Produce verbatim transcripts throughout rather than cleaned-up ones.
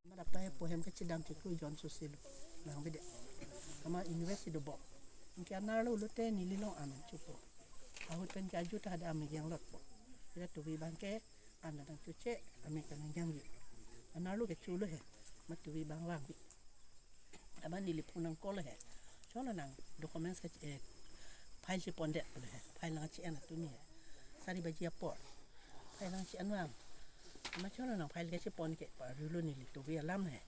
Mara pai po hem kachidam chiklo jon susilo. Nang bide. Ama invest do bo. Anke anerlo lote neli long amen chupo. Ahut pen ke aju ta ada ame yang lot po. Ira tuvi abang ke ame nang chuche, ame kanang yang ye. Anerlo ke chulo he. Ma tuvi abang vangve. Ama neli phone nang call he. Cholo nang documents ke, eh, file chepondet le he. File nang che-en atum he. Sari baji apor. File nang che-en vang. Ama cholo nang file ke chepon ke pa rulo neli tuvi alam he.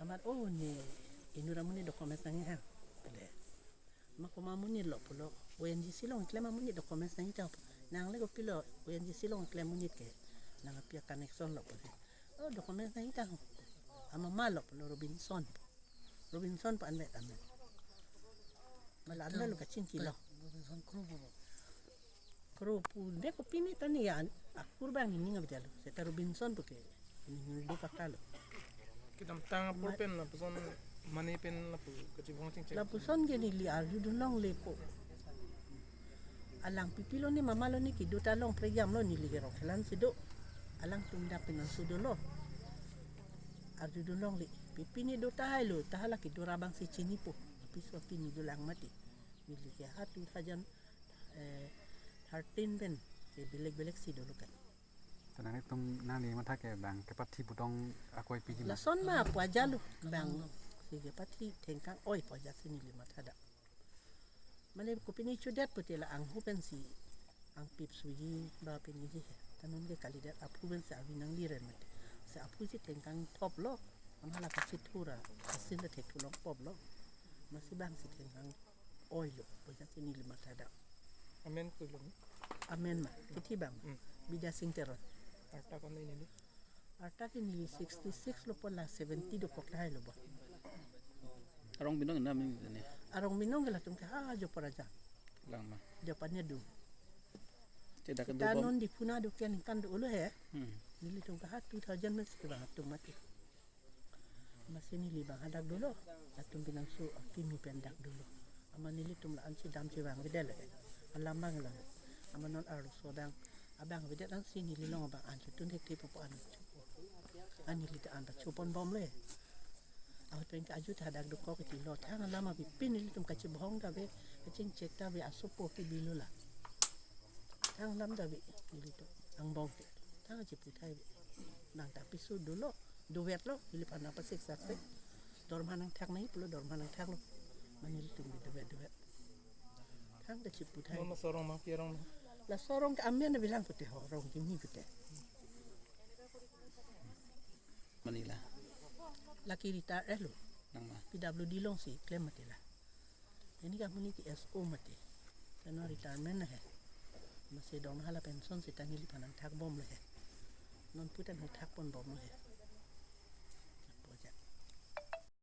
Amat, oh, ne inut amonit documents nanghang. Le. Ma komat amonit lo pulo. O N G C along klem amonit documents nangtang. Nang le kopilo O N G C along klem amonit ke. Nang api a-connection lo pulo. Oh, documents nangtang. Ama ma lo pulo, Robinson. Robinson pa anvet amen. Ma la anvet lo kachingki lo. Robinson Kro pulo. Kro pu de kopine ta ne ya akur abang nening abjalo. Seta Robinson pu ke nening do pakalo. Kedamtang apor pen lapuson mane pen lapu kachibong chingcheng. Lapuson ke neli arjudun longle ko. Alang pipilo ne mamalo ne kedo ta long prekjam lo, neli ke rong kelan si do. Alangtum dak pen nang sudo lo. Arjudun longle. Pipine do tahai lo, ta hala kedo ra abang si chinipo. Piso pini dolang mati. Neli ke ha two thousand, eh, thirteen pen ke belek belek si dolo kan. To nanglitum nangli matha ke bang kepathi putong akoi piji ma? Lason ma pu ajalo bang si kepathi thengkang oi pu aja si neli matha dak. Mane kopine chudet pute la anghu pen si angpip suji ba pen iji he. Ta non ke kalidet aphu pen si avi nangli ren mate. Si aphu si thengkang thop lo. Ama la kachithura. Asin le thek thulong pop lo. Masi bang si thengkang oi lo, pu aja si neli matha dak. Amen kulo. Amen ma, kithi bang. Hmm. Bidya Sing Teron. Arta kon neli? Arta ke neli sixty six lo po, la seventy dokok tahai lo bo. Arong binong na mi ne. Arong binong ke latum ke ha jo poraja. Lang ma. Jo panya du. Tidak kedua. Ta non di puna do ke ningkan dolo he. Hmm. Nelitum ke ha two thousand mes ke bang atum mati. Masi neli bang hadak dolo, atum binang su akimi pen dak dolo. Ama nelitum la ansi dam si bang bidel he. Alam bang lang. Ama non arloso abang, abang bidel ansi neli long abang ansi tun hekti popo an chupo. An neli ta an ta chupon bom le. Ahut pen ke aju ta hadak dokok iti lo, thang alam abipin nelitum kachibong ta ave, kachingchek ta ave, asopo ke bilo la. Thang alam ta ave nelitum angbong ke. Thang achipu thai ave. Nang ta piso dolo. Dovet lo, ili pana pasik saksi. Dorma nangthak nai pulo, dorma nangthak lo. Mane ilitum bi dovet dovet. Thang ta chipu thai. Mama sorong ma, pi arong ma? Laso arong ke amen bilang pute ho, arong kimi pute. Manila. Laki retire lo. Nang ma? P W D along si klem mati la. Ini ke amonit ke S O mati. Kano retirement na he. Masi dong hala pension seta neli panang thak bom le he. Non putan ho thak pon bom le he.